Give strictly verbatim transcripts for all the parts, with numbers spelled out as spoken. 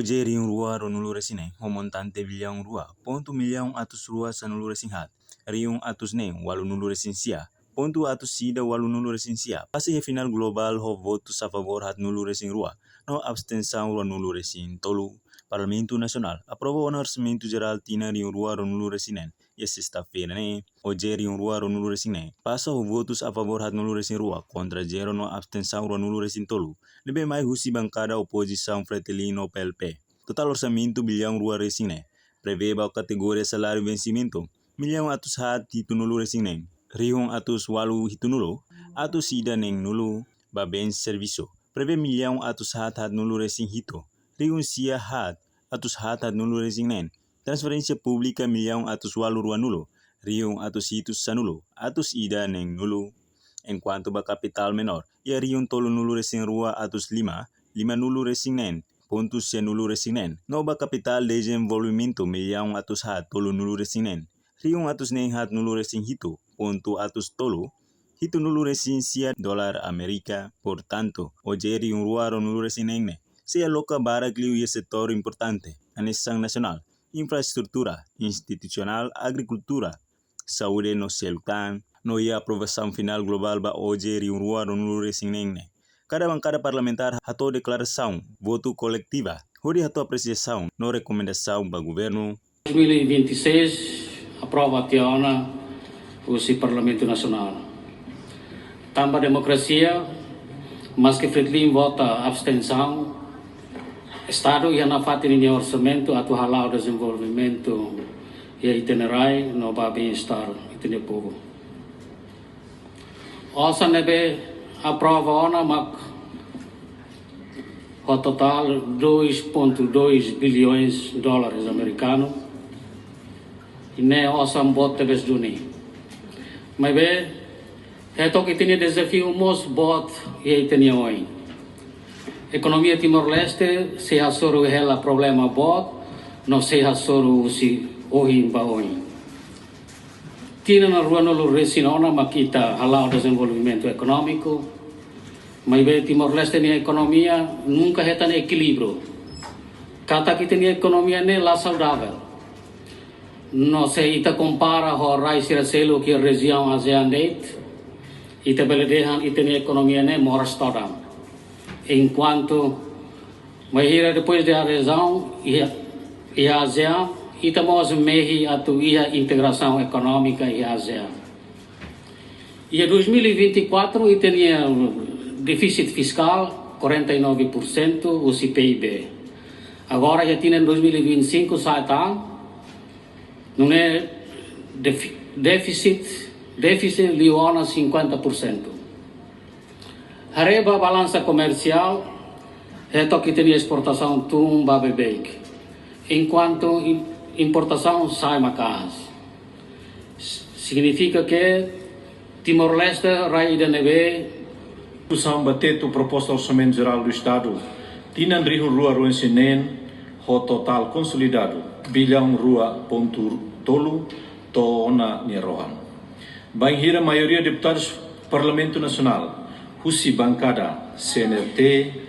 J rihun rua ruanulu resin neen ho montante biliaun rua pontu millaun atus rua sanulu resin haat, rihun atus neen ualunulu resin sia pontu atus ida ualunulu resin sia pasa iha final globál ho votus a favór haatnulu resin rua no abstensaun ruanulu resin tolu. Parlamentu Nasionál aprova ona Orsamentu Jerál tinan rihun rua ruanulu resin neen iha sesta-feira ne'e, ho J rihun rua ruanulu resin neen pasa ho votus a favór haatnulu resin rua, kontra zero no abstensaun ruanulu resin tolu, ne'ebé mai husi bankada opozisaun Fretilin no P L P. Totál orsamentu biliaun rua resin neen prevee ba kategoria saláriu vensimentu millaun atus haat hitunulu resin neen, rihun atus ualu hitunulu, atus ida neenulu, ba bens servisu prevee millaun atus haat haatnulu resin hitu, rihun sia haat, atus haat haatnulu resin neen, transferénsia públika millaun atus ualu ruanulu, rihun atus hitu sanulu, atus ida neenulu. Enkuantu ba kapitál menór iha rihun tolunulu resin rua atus lima, limanulu resin neen pontu sianulu resin neen, no ba kapitál dezenvolvimentu millaun atus haat tolunulu resin neen, rihun atus neen haatnulu resin hitu pontu atus tolu, hitunulu resin sia dolar Amérika. Portantu, ho J rihun rua ruanulu resin neen ne'e sei aloka barak liu iha setór importante, hanesan nasionál, infraestrutura, institusionál, agrikultura, saúde no seluk tan, no iha aprovasaun final globál ba J rihun rua ruanulu resin neen ne'e, kada bankada parlamentár hato'o deklarasaun votu koletiva hodi hato'o apresiasaun no rekomendasaun ba governu. Dois mil e vinte e seis aprova tiha ona husi Parlamentu Nasionál. Tanba demokrasia, maske Fretilin vota abstensaun, Estadu iha nafatin ninia orsamentu atu hala'o dezenvolvimentu iha ita-nia rai no ba bem-estar ita-nia povu. Osan ne'ebé aprova ona mak ho totál dois ponto dois bilhões dólares amerikanu. I ne'e osan boot tebes duni. Maibé, hetok ita-nia dezafiu mós boot iha ita-nia oin. Ekonomia Timor-Leste sei hasoru hela problema boot, no sei hasoru husi ohin ba oin. Tinan ruanulu resin ona mak ita hala'o dezenvolvimentu ekonómiku, maibé Timor-Leste nia ekonomia nunka hetan ekilíbriu. Katak ita-nia ekonomia ne'e la saudavel. No se ita kompara ho rai sira seluk iha rejiaun ASEAN de'it, ita bele dehan ita-nia ekonomia ne'e moras todan. Enkuantu, bainhira depois de adezaun iha, iha ASEAN, ita mós mehi atu iha integrasaun ekonómika iha ASEAN. Iha dois mil e vinte e quatro ita-nia défisit fiskál quarenta e nove por cento husi PIB. Agora iha tinan dois mil e vinte e cinco sa'e tan, nune'e défi-, défisit, défisit liu ona cinquenta por cento. Haree ba balansa komersiál, hetok ita-nia esportasaun tun ba beibeik, enkuantu im-, importasaun sa'e maka'as. S-, signifika ke Timor-Leste rai ida ne'ebé. Diskusaun ba tetu proposta Orsamentu Jerál do Estadu tinan rihun rua ruanulu-resin-neen ho totál konsolidadu biliaun rua pontu tolu to'o ona nia rohan. Bainhira maioria deputadus Parlamentu Nasionál husi bankada CNRT,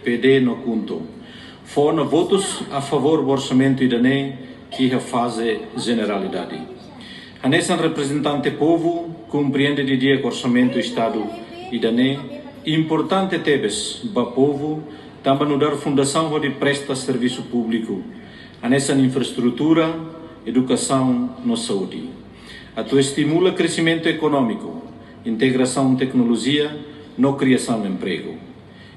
PD no KHUNTO fó ona votus a favór ba orsamentu ida-ne'e iha faze jeneralidade. Hanesan reprezentante povu, komprende didi'ak orsamentu Estadu ida-ne'e importante tebes ba povu, tanba nu'udar fundasaun hodi presta servisu públiku, hanesan infraestrutura, edukasaun no saúde, atu estimula kresimentu ekonómiku, integrasaun teknolojia no kriasaun empregu.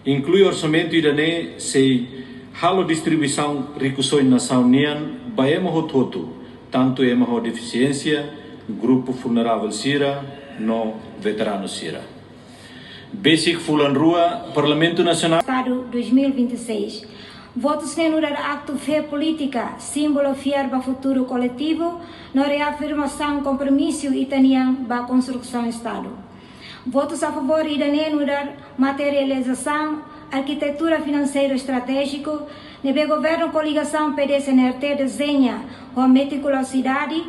Inklui orsamentu ida-ne'e sei halo distribuisaun rikusoin nasaun nian ba ema hotu-hotu, tantu ema ho defisiénsia, grupu vulneravel sira no veteranu sira. Besik fulan rua, Parlamentu Nasionál. Estadu dois mil e vinte e seis. Votus ne'e nu'udar aktu fé polítika, símbolu fiar ba futuru koletivu, no reafirmasaun kompromisu ita-nian ba konstrusaun Estadu. Votus a favór ida-ne'e nu'udar materializasaun arkitetura finanseiru estratéjiku ne'ebé governu koligasaun PD-CNRT dezeña ho metikulosidade,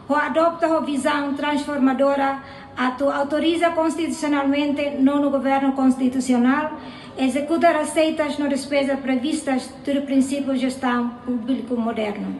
ho adopta ho vizaun transformadora atu autoriza konstitusionalmente nonu governu konstitusionál Ezekuta reseitas no despeza previstas tuir prinsípiu jestaun públiku modernu.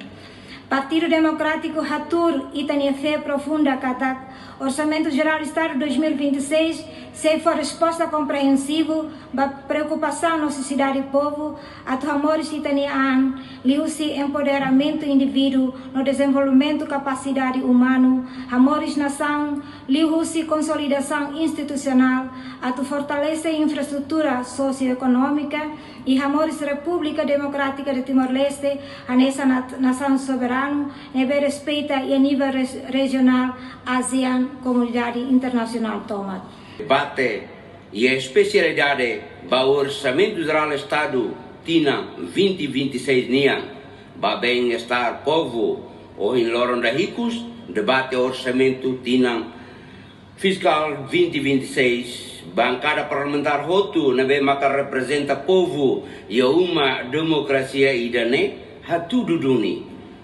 Partidu Demokrátiku hatuur ita-nia fé profunda katak Orsamentu Jerál Estadu dois mil e vinte e seis sei fó resposta komprehensivu ba preokupasaun no nesesidade povu atu hamoris ita-nia an, liuhusi empoderamentu indivíduu no dezenvolvimentu kapasidade umanu, hamoris nasaun, liuhusi konsolidasaun institusionál, atu fortalese infraestrutura sosioekonómika, i hamoris Repúblika Demokrátika de Timor-Leste hanesan nat-, nasaun soberanu ne'ebé respeita iha nivel res-, rejionál ASEAN, komunidade internasionál tomak. Debate iha espesialidade ba Orsamentu Jerál Estadu tinan vinte vinte e seis nian, ba bem-estar povu. Ohin loron dahikus, debate orsamentu tinan fiskál vinte vinte e seis, bankada parlamentár hotu ne'ebé maka reprezenta povu iha uma demokrasia ida-ne'e hatudu duni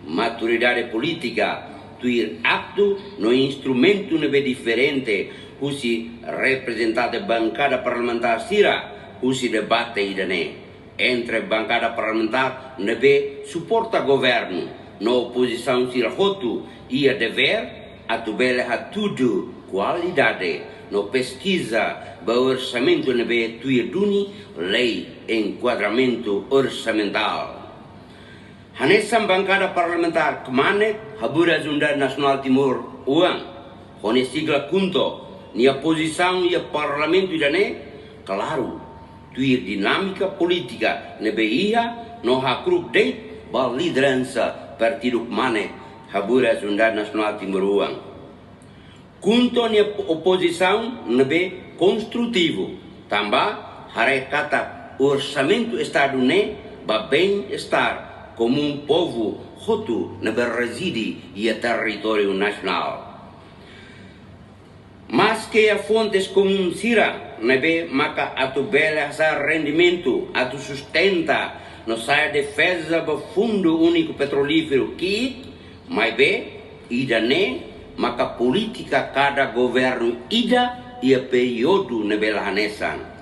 maturidade polítika tuir aktu no instrumentu ne'ebé diferente husi reprezentante bankada parlamentár sira husi debate ida-ne'e. Entre bankada parlamentár ne'ebé suporta governu no opozisaun sira hotu iha devér atu bele hatudu kualidade no peskiza ba orsamentu ne'ebé tuir duni lei enkuadramentu orsamentál. Hanesan bankada parlamentár Kmanek, Haburas Unidade Nasionál Timor Oan, ho nia sigla KHUNTO, nia pozisaun iha parlamentu ida-ne'e klaru, tuir dinámika polítika ne'ebé iha no hakru'uk de'it ba lideransa Partidu Kmanek, Haburas Unidade Nasionál Timor Oan. KHUNTO nia opozisaun ne'ebé konstrutivu, tanba haree katak orsamentu Estadu ne'e ba bem-estar komún povu hotu ne'ebé rezide iha territóriu nasionál. Maske iha fontes komún sira ne'ebé maka atu bele hasa'e rendimentu atu sustenta no sai defeza ba Fundu Úniku Petrolíferu ki'ik, maibé ida-ne'e maka polítika kada governu ida iha períodu ne'ebé la hanesan.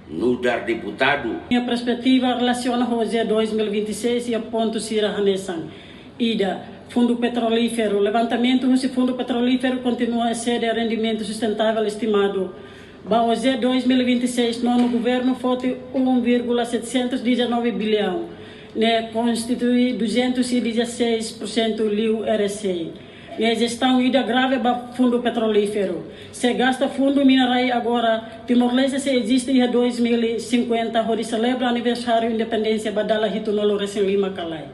Nu'udar deputadu. Nia perspetiva relasiona ho OJE dois mil e vinte e seis iha pontu sira hanesan. Ida, Fundu Petrolíferu. Levantamentu husi Fundu Petrolíferu kontinua esede rendimentu sustentável estimadu. Ba OJE dois mil e vinte e seis, nonu governu foti um vírgula setecentos e dezanove bilhão, ne'e konstitui duzentos e dezasseis por cento liu R S I. Ne'e jestaun ida grave ba Fundu Petrolíferu. Se gasta fundu mina-rai agora, Timor-Leste sei eziste iha dois mil e cinquenta, hodi selebra aniversáriu independénsia ba dala hitunulu resin lima ka lae.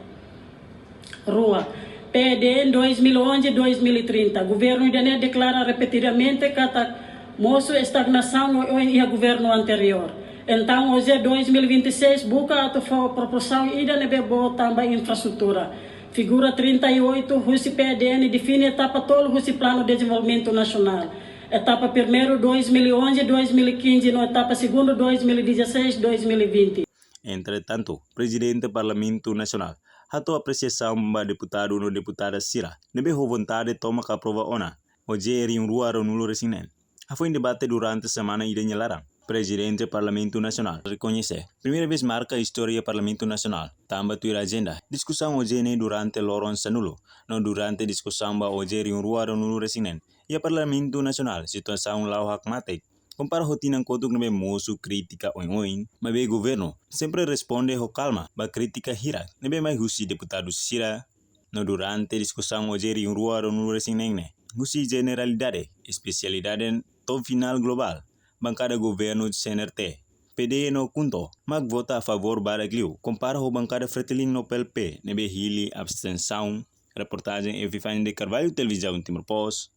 Rua, P E D N dois mil e onze, dois mil e trinta. Governu ida-ne'e deklara repetidamente katak mosu estagnasaun oioin iha governu anteriór. Entaun, OJE dois mil e vinte e seis buka atu fó proporsaun ida ne'ebé boot tanba infraestrutura. Figura trinta e oito husi P E D N define etapa tolu husi Planu Dezenvolvimentu Nasionál. Etapa primeiru, dois mil e onze, dois mil e quinze, no etapa segundu, dois mil e dezasseis, dois mil e vinte. Entretantu, Prezidente Parlamentu Nasionál hato'o apresiasaun ba deputadu no deputada sira ne'ebé ho vontade tomak aprova ona OJE rihun rua ruanulu resin neen. Hafoin debate durante semana ida nia laran, Prezidente Parlamentu Nasionál rekoñese: primeira vez marka istória Parlamentu Nasionál, tanba tuir ajenda diskusaun OJE ne'e durante loron sanulu, no durante diskusaun ba OJE rihun rua ruanulu resin neen iha Parlamentu Nasionál, situasaun la'o hakmatek kompara ho tinan kotuk ne'ebé mosu krítika oioin, maibé governu sempre responde ho kalma ba krítika hirak ne'ebé mai husi deputadu sira. No durante diskusaun OJE rihun rua ruanulu resin neen ne'e, husi jeneralidade, espesialidade to'o finál globál, bankada governu C N R T, P D no KHUNTO mak vota a favór barak liu, kompara ho bankada Fretilin no P L P ne'ebé hili abstensaun. Reportajen Epifânio de Carvalho, Televizaun Timor Post.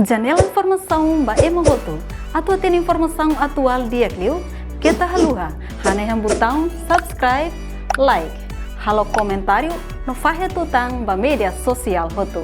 Janela informasaun ba ema hotu. Atu hatene informasaun atuál di'ak liu, keta haluha hanehan butaun subscribe, like, halo komentáriu no fahe tutan ba média sosiál hotu.